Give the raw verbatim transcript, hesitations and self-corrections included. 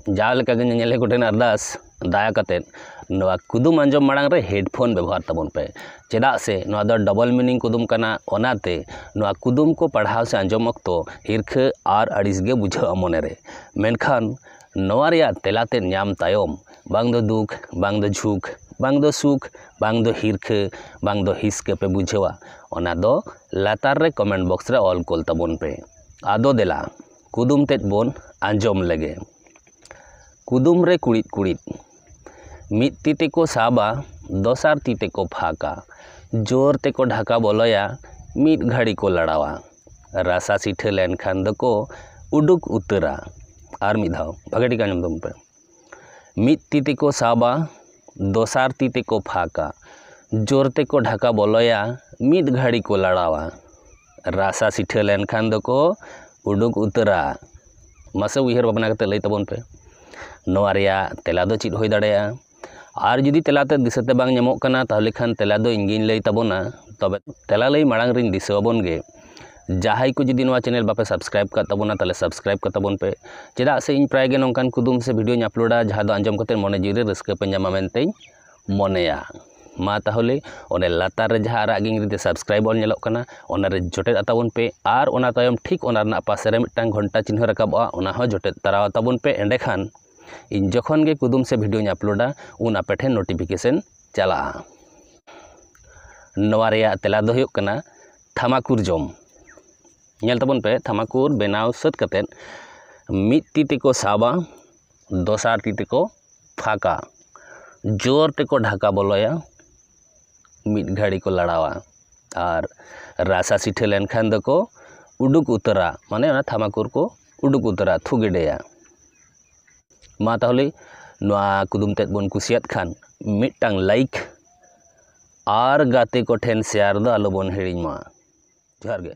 ᱡᱟᱣ ᱞᱮᱠᱟᱜᱮ ᱧᱮᱧᱮᱞᱤᱭᱟᱹ ᱠᱚᱴᱷᱮᱱ ᱟᱨᱫᱟᱥ, ᱫᱟᱭᱟ ᱠᱟᱛᱮᱫ ᱱᱚᱣᱟ ᱠᱩᱫᱩᱢ ᱟᱸᱡᱚᱢ ᱢᱟᱲᱟᱝ ᱨᱮ headphone ᱵᱮᱵᱚᱦᱟᱨ ᱛᱟᱵᱚᱱ ᱯᱮ, ᱪᱮᱫᱟᱜ ᱥᱮ ᱱᱚᱣᱟ ᱫᱚ double meaning ᱠᱩᱫᱩᱢ ᱠᱟᱱᱟ᱾ ᱚᱱᱟᱛᱮ ᱱᱚᱣᱟ ᱠᱩᱫᱩᱢ ᱠᱚ ᱯᱟᱲᱦᱟᱣ ᱥᱮ ᱟᱸᱡᱚᱢ ᱚᱠᱛᱚ ᱦᱤᱨᱠᱷᱟᱹ ᱟᱨ ᱟᱹᱲᱤᱥ ᱜᱮ ᱵᱩᱡᱷᱟᱹᱜᱼᱟ ᱢᱚᱱᱮᱨᱮ᱾ ᱢᱮᱱᱠᱷᱟᱱ ᱱᱚᱣᱟ ᱨᱮᱭᱟᱜ ᱛᱮᱞᱟ ᱛᱮᱫ ᱧᱟᱢ ᱛᱟᱭᱚᱢ ᱵᱟᱝ ᱫᱚ ᱫᱩᱠ, ᱵᱟᱝ ᱫᱚ ᱡᱷᱩᱠ, ᱵᱟᱝ ᱫᱚ ᱥᱩᱠ, ᱵᱟᱝ ᱫᱚ ᱦᱤᱨᱠᱷᱟᱹ, ᱵᱟᱝ ᱫᱚ ᱦᱤᱥᱠᱟᱹ ᱯᱮ ᱵᱩᱡᱷᱟᱹᱣᱟ, ᱚᱱᱟ ᱫᱚ ᱞᱟᱛᱟᱨ ᱨᱮ comment box ᱨᱮ ᱚᱞ ᱠᱚᱞ ᱛᱟᱵᱚᱱ ᱯᱮ᱾ ᱟᱫᱚ ᱫᱮᱞᱟ ᱠᱩᱫᱩᱢ ᱛᱮᱫ ᱵᱚᱱ ᱟᱸᱡᱚᱢ ᱞᱮᱜᱮ᱾ ᱠᱩᱫᱩᱢ ᱨᱮ ᱠᱩᱲᱤᱫ ᱠᱩᱲᱤᱫ, ᱢᱤᱫ ᱛᱤ ᱛᱮᱠᱚ ᱥᱟᱵᱟ, ᱫᱚᱥᱟᱨ ᱛᱤ ᱛᱮᱠᱚ ᱯᱷᱟᱸᱠᱟ, ᱡᱳᱨ ᱛᱮᱠᱚ ᱰᱷᱟᱠᱟ ᱵᱚᱞᱚᱭᱟ, ᱢᱤᱫ ᱜᱷᱟᱹᱲᱤ ᱠᱚ ᱞᱟᱲᱟᱣᱟ, ᱨᱟᱥᱟ ᱥᱤᱴᱷᱟᱹ ᱞᱮᱱᱠᱷᱟᱱ ᱫᱚᱠᱚ ᱩᱰᱩᱠ ᱩᱛᱟᱹᱨᱟ᱾ ᱟᱨ ᱢᱤᱫ ᱫᱷᱟᱣ ᱵᱷᱟᱜᱮ ᱴᱷᱤᱠ ᱟᱸᱡᱚᱢ ᱛᱟᱵᱚᱱ ᱯᱮ᱾ ᱢᱤᱫ ᱛᱤ ᱛᱮᱠᱚ ᱥᱟᱵᱟ, ᱫᱚᱥᱟᱨ ᱛᱤ ᱛᱮᱠᱚ ᱯᱷᱟᱸᱠᱟ, ᱡᱳᱨ ᱛᱮᱠᱚ ᱰᱷᱟᱠᱟ ᱵᱚᱞᱚᱭᱟ, ᱢᱤᱫ ᱜᱷᱟᱹᱲᱤ ᱠᱚ ᱞᱟᱲᱟᱣᱟ, ᱨᱟᱥᱟ ᱥᱤᱴᱷᱟᱹ ᱞᱮᱱᱠᱷᱟᱱ ᱫᱚᱠᱚ ᱩᱰᱩᱠ ᱩᱛᱟᱹᱨᱟ᱾ ᱢᱟᱥᱮ ᱩᱭᱦᱟᱹᱨ ᱵᱷᱟᱵᱽᱱᱟ ᱠᱟᱛᱮ ᱞᱟᱹᱭ ᱛᱟᱵᱚᱱ ᱯᱮ, ᱱᱚᱣᱟ ᱨᱮᱭᱟᱜ ᱛᱮᱞᱟ ᱫᱚ ᱪᱮᱫ ᱦᱩᱭ ᱫᱟᱲᱮᱭᱟᱜᱼᱟ? ᱟᱨ ᱡᱩᱫᱤ ᱛᱮᱞᱟ ᱛᱮ ᱫᱤᱥᱟᱹᱛᱮ ᱵᱟᱝ ᱧᱟᱢᱚᱜ ᱠᱟᱱᱟ, ᱛᱟᱦᱚᱞᱮ ᱠᱷᱟᱱ ᱛᱮᱞᱟ ᱫᱚ ᱤᱧ ᱜᱤᱧ ᱞᱟᱹᱭ ᱛᱟᱵᱚᱱᱟ᱾ ᱛᱚᱵᱮ ᱛᱮᱞᱟ ᱞᱟᱹᱭ ᱢᱟᱲᱟᱝ ᱨᱤᱧ ᱫᱤᱥᱟᱹ ᱟᱵᱚᱱ ᱜᱮ, ᱡᱟᱦᱟᱸᱭ ᱠᱚ ᱡᱩᱫᱤ ᱱᱚᱣᱟ channel ᱵᱟᱯᱮ subscribe ᱠᱟᱫ ᱛᱟᱵᱚᱱᱟ, ᱛᱟᱦᱚᱞᱮ subscribe ᱠᱟᱛᱟᱵᱚᱱ ᱯᱮ, ᱪᱮᱫᱟᱜ ᱥᱮ ᱤᱧ ᱯᱨᱟᱭ ᱜᱮ ᱱᱚᱝᱠᱟᱱ ᱠᱩᱫᱩᱢ ᱥᱮ video ᱧ uploadᱟ, ᱡᱟᱦᱟᱸ ᱫᱚ ᱟᱸᱡᱚᱢ ᱠᱟᱛᱮ ᱢᱚᱱᱮ ᱡᱤᱣᱤ ᱨᱮ ᱨᱟᱹᱥᱠᱟᱹ ᱯᱮ ᱧᱟᱢᱟ ᱢᱮᱱᱛᱮᱧ ᱢᱚᱱᱮᱭᱟ᱾ ᱢᱟ ᱛᱟᱦᱚᱞᱮ ᱚᱱᱮ ᱞᱟᱛᱟᱨ ᱨᱮ ᱡᱟᱦᱟᱸ ᱟᱨᱟᱜ ᱜᱤᱧ ᱨᱤᱫᱮ subscribe ᱚᱞ ᱧᱮᱞᱚᱜ ᱠᱟᱱᱟ, ᱚᱱᱟᱨᱮ ᱡᱚᱴᱮᱫ ᱟᱛᱟᱵᱚᱱ ᱯᱮ ᱟᱨ ᱚᱱᱟ ᱛᱟᱭᱚᱢ ᱴᱷᱤᱠ ᱚᱱᱟ ᱨᱮᱱᱟᱜ ᱯᱟᱥᱮ ᱨᱮ ᱢᱤᱫᱴᱟᱝ ᱜᱷᱚᱱᱴᱟ ᱪᱤᱱᱦᱟᱹ ᱨᱟᱠᱟᱵᱚᱜᱼᱟ, ᱚᱱᱟ ᱦᱚᱸ ᱡᱚᱴᱮᱫ ᱛᱟᱨᱟ ᱟᱛᱟᱵᱚᱱ ᱯᱮ᱾ ᱮᱸᱰᱮᱠᱷᱟᱱ ᱤᱧ ᱡᱚᱠᱷᱚᱱ ᱜᱮ ᱠᱩᱫᱩᱢ ᱥᱮ videoᱧ uploadᱟ, ᱩᱱ ᱟᱯᱮ ᱴᱷᱮᱱ notification ᱪᱟᱞᱟᱜᱼᱟ᱾ ᱱᱚᱣᱟ ᱨᱮᱭᱟᱜ ᱛᱮᱞᱟ ᱫᱚ ᱦᱩᱭᱩᱜ ᱠᱟᱱᱟ ᱛᱷᱟᱢᱟᱠᱩᱨ ᱡᱚᱢ᱾ ᱧᱮᱞ ᱛᱟᱵᱚᱱ ᱯᱮ, ᱛᱷᱟᱢᱟᱠᱩᱨ ᱵᱮᱱᱟᱣ ᱥᱟᱹᱛ ᱠᱟᱛᱮᱫ ᱢᱤᱫ ᱛᱤ ᱛᱮᱠᱚ ᱥᱟᱵᱟ, ᱫᱚᱥᱟᱨ ᱛᱤ ᱛᱮᱠᱚ ᱯᱷᱟᱸᱠᱟ, ᱡᱳᱨ ᱛᱮᱠᱚ ᱰᱷᱟᱠᱟ ᱵᱚᱞᱚᱭᱟ, ᱢᱤᱫ ᱜᱷᱟᱹᱲᱤ ᱠᱚ ᱞᱟᱲᱟᱣᱟ ᱟᱨ ᱨᱟᱥᱟ ᱥᱤᱴᱷᱟᱹ ᱞᱮᱱᱠᱷᱟᱱ ᱫᱚᱠᱚ ᱩᱰᱩᱠ ᱩᱛᱟᱹᱨᱟ, ᱢᱟᱱᱮ ᱚᱱᱟ ᱛᱷᱟᱢᱟᱠᱩᱨ ᱠᱚ ᱩᱰᱩᱠ ᱩᱛᱟᱹᱨᱟ, ᱛᱷᱩ ᱜᱤᱰᱤᱭᱟ᱾ ᱢᱟ ᱛᱟᱦᱚᱞᱮ ᱱᱚᱣᱟ ᱠᱩᱫᱩᱢ ᱛᱮᱫ ᱵᱚᱱ ᱠᱩᱥᱤᱭᱟᱫ ᱠᱷᱟᱱ ᱢᱤᱫᱴᱟᱝ like ᱟᱨ ᱜᱟᱛᱮ ᱠᱚᱴᱷᱮᱱ share ᱫᱚ ᱟᱞᱚᱵᱚᱱ ᱦᱤᱲᱤᱧ ᱢᱟ᱾ ᱡᱚᱦᱟᱨ ᱜᱮ᱾